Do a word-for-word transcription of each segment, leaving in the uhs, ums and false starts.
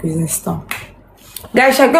quelques instants. Guys, chak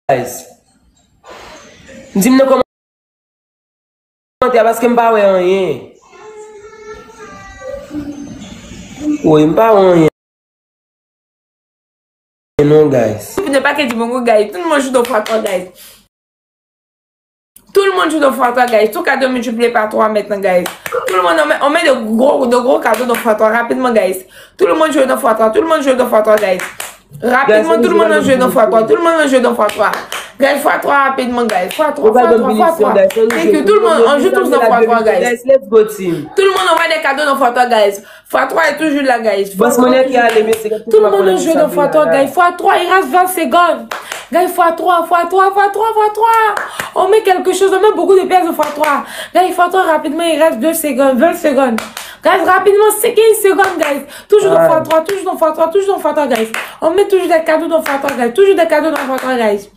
Guys. Di m nan kòmantè a paske m pa wè anyen. Woy, m pa wè anyen. Non, guys. Ne pas que du bon goût, guys. Tout le monde joue dans Fort Trois, guys. Tout le monde joue dans Fort Trois, guys. Tout cadeau multiplié par trois maintenant, guys. Tout le monde, on met, on met de gros, de gros cadeaux dans Fort Trois rapidement, guys. Tout le monde joue dans Fort Trois. Tout le monde joue dans Fort Trois, guys. Rapidement, tout le monde joue dans Fort Trois. Tout le monde joue dans Fort Trois. Guys, Fort Trois rapidement, guys. Fort Trois, Fort Trois, Fort Trois. Thank you. Tout le monde, on joue tous dans Fort Trois, guys. Let's go, team. Tout le monde envoie des cadeaux dans Fort Trois, guys. Fwa twa e toujou la, guys. Fwa twa toujou la. Tout moun nan jwe nan fwa twa, guys. Fwa twa, il reste vingt secondes. Guys, fwa twa, fwa twa, fwa twa, fwa twa. On met quelque chose, on met beaucoup de pièces de fwa twa. Guys, fwa twa rapidement, il reste deux secondes, vingt secondes. Guys, rapidement, c'est quinze secondes, guys. Toujours dans fwa twa, toujours dans fwa twa, toujours dans fwa twa, guys. On met toujours des cadeaux dans fwa twa, guys. Toujours des cadeaux dans fwa twa, guys.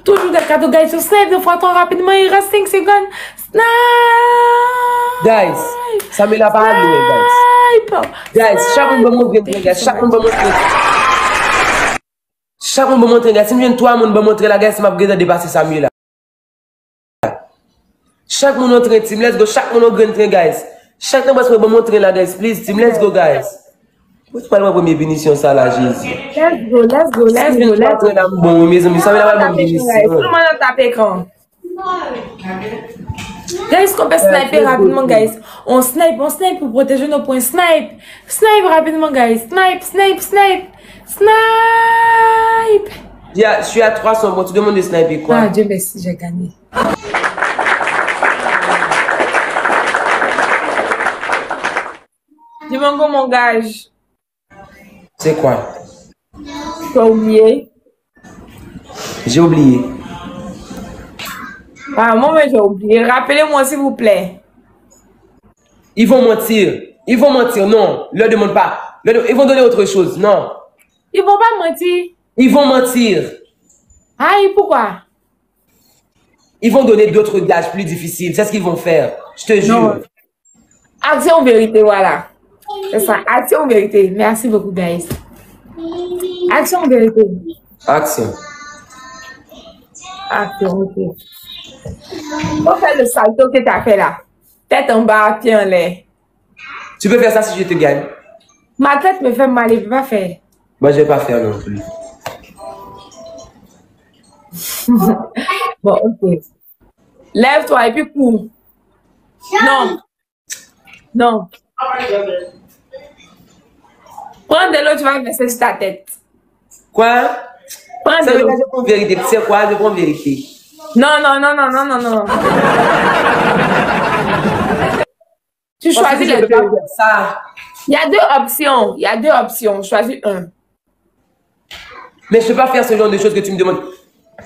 Toujours des cadeaux, guys. On snipe de fwa twa rapidement. Il reste cinq secondes. Snipe! Guys, Samuela pa al lwen, guys. Snipe! Guys, chak moun ban mwen grenn tren, guys. Chak moun ban mwen grenn tren. Chak moun ban mwen tren, guys. Si m jwenn twa moun ban mwen tren la, guys, m ap gentan depase Samuela. Chak moun yon tren, team. Let's go. Chak moun yon grenn tren, guys. Chak nan bras mwen ban mwen tren la, guys. Please, team. Let's go, guys. Mwen pral pran premye pinisyon sa la, Jezi. Let's go, let's go, let's go, let's go. Patwon nan bon, wi, mezanmi, sa vle pral ban m pinisyon. Tout moun nan tape kan. Guys, qu'on peut sniper rapidement, guys. On snipe, on snipe pour protéger nos points. Snipe, snipe rapidement, guys. Snipe, snipe, snipe, snipe. Ya, je suis à trois cents points. Tu demandes de sniper quoi? Ah, Dieu merci, j'ai gagné. Dimango, mon gars. C'est quoi? T'as oublié? J'ai oublié. Ah, moi, j'ai oublié. Rappelez-moi, s'il vous plaît. Ils vont mentir. Ils vont mentir. Non, leur demande pas. Leur de- Ils vont donner autre chose. Non. Ils vont pas mentir. Ils vont mentir. Aïe, pourquoi? Ils vont donner d'autres gages plus difficiles. C'est ce qu'ils vont faire. Je te jure. Non. Aksyon verite, voilà. C'est ça. Aksyon verite. Merci beaucoup, guys. Aksyon verite. Action. Aksyon, ok. Ou fè le salto ke ta fè la. Tèt anba, pye anlè. Tu peux faire ça si je te gagne. Ma tête me fait mal, je peux pas faire. Moi, je vais pas faire non plus. Bon, ok. Lève-toi et puis cours. Non. Non. Prends de l'eau, tu vas verser sur ta tête. Quoi? Prends de l'eau. Ça veut dire que je prends vérité. C'est quoi? Je prends vérité. Non, non, non, non, non, non, non. Tu choisis les deux. Parce que je peux pas faire ça. Il y a deux options. Il y a deux options. Choisis un. Mais je peux pas faire ce genre de choses que tu me demandes.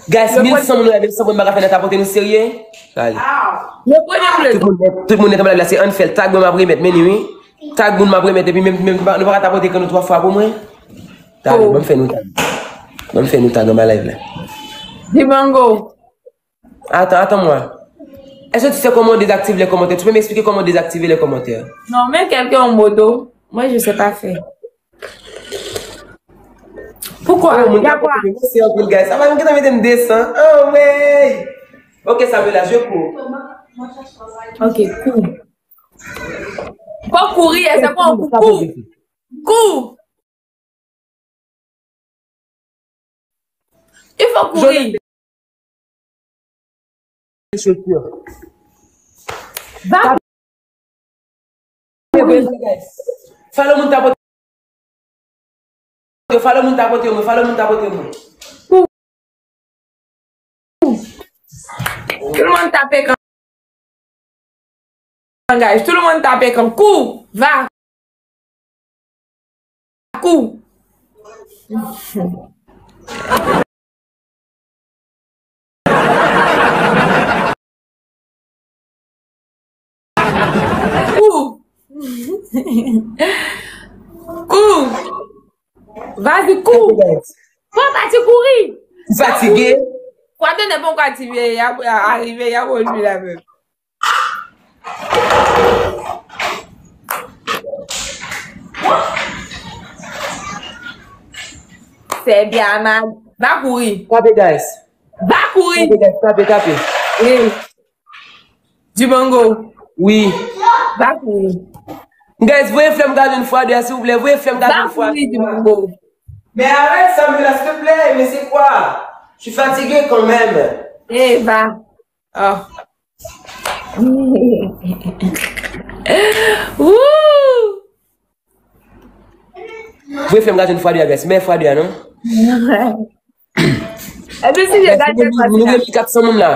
Guys, mil san moun, mil san moun, m pa ka fè nan tapote nou serye? Ale. Le premier bleu. Tout moun, tout moun nan live la, se ann fè l. Tag mwen, m ap remèt, men ni wi. Tag moun, m ap remèt, epi menm, menm, nou pa ka tapote kan nou twa fwa pou mwen? Tale, ban m fè nou tag. Ban m fè nou tag anba live la. Dimango. Attends, attends-moi. Est-ce que tu sais comment on désactive les commentaires? Tu peux m'expliquer comment désactiver les commentaires? Non, mais quelqu'un en moto. Moi, je sais pas faire. Pourquoi? Oh, moun y a pa quoi? Mèsi anpil, guys. Sa va, moun ki ta mete m desan. Oh, wey. Ok, Samuela, je cours. Ok, cours. Faut courir, c'est quoi, on court? Cours. Il faut courir. Chaussure. Va. Falo moun tapote. Falo moun tapote, mwen. Falo moun tapote, mwen. Tout le monde tape kan, guys. Tout le monde tape kan. Kou. Va. Kou. Kou. Kou. Vas-y, kou. Fò pati kouri. Ou fatige? Kwa tande bon kwa ti vye a, a rive, y a pwodui la menm. Sè byen, va kouri. Tape, guys. Va kouri. Tape, guys, tape, tape. Wi. Dimango. Wi. Va kouri. Guys, voye flè m gade yon fwa, de, silvouplè. Voye flè m gade yon fwa. Va kouri, Dimango. Mais arrête, Samuela, s'il te plaît, mais c'est quoi? Je suis fatigué quand même. Eva. Oh. Woo! Vre fè m gade yon fwa de a, guys. Men fwa de a, non? Epi si je gade fwa de a. Nou gen mil kat san moun la.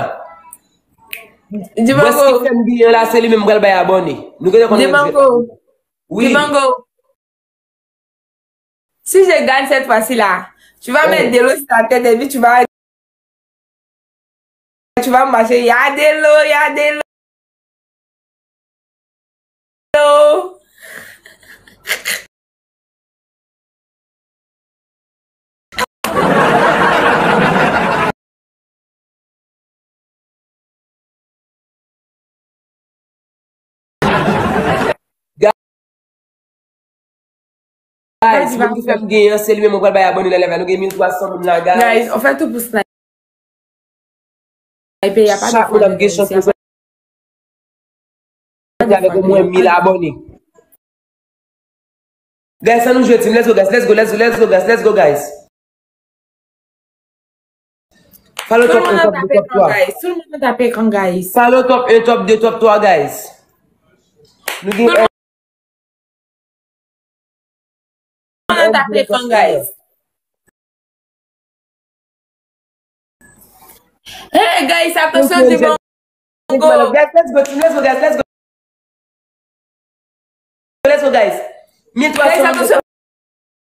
Dibango. Bòs ki fè m genyen la, se li menm pral bay abòne. Nou gentan konn. Dibango. Wi. Dibango. Si je gagne cette fois-ci là, tu vas mettre de l'eau sur ta tête et puis tu vas, tu vas marcher. Il y a de l'eau, il y a de l'eau. Guys, moun ki fè m genyen, se li menm mwen pral bay abòne nan live la. Nou gen mil twa san moun la, guys. Guys, on fait tout pour sniper. Y a pas de fwa de guys, y a pas de fwa de guys. Chak moun ap gen chans pou avèk omwen mil abòne. Guys, ann nou jwe, team. Let's go, guys. Let's go, let's go, let's go, guys, let's go, guys. Follow top un, top deux, top trois. Tout le monde tape écran, guys. Follow top un, top deux, top trois, guys. Nou gen. Tout le monde tape écran, guys. Hey, guys, attention, Dibango. Guys, let's go, team, let's go, guys, let's go. Let's go, guys. Mil twa san. Guys, attention.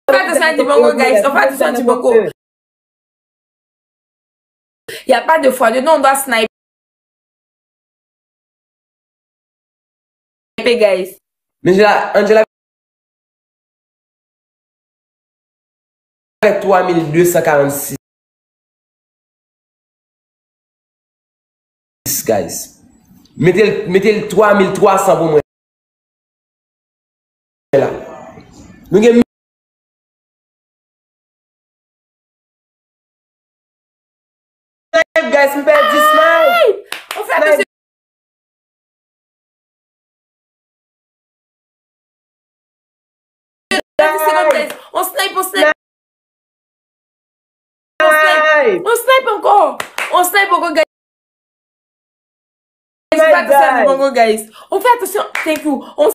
Fè atansan a Dibango, guys. Fè atansan a Dibango. Y a pas de fwa de non, on doit sniper, guys. Angela, Angela avèk twa mil de san karannsis, guys. Mete l, mete l twa mil twa san pou mwen. La. Nou gen snipe, guys, m pèdi snipe. On snipe, on snipe. On snipe. On snipe ankò. On snipe ankò, guys. Guys, fè atansyon a Dibango, guys. On fè atansyon. Thank you. On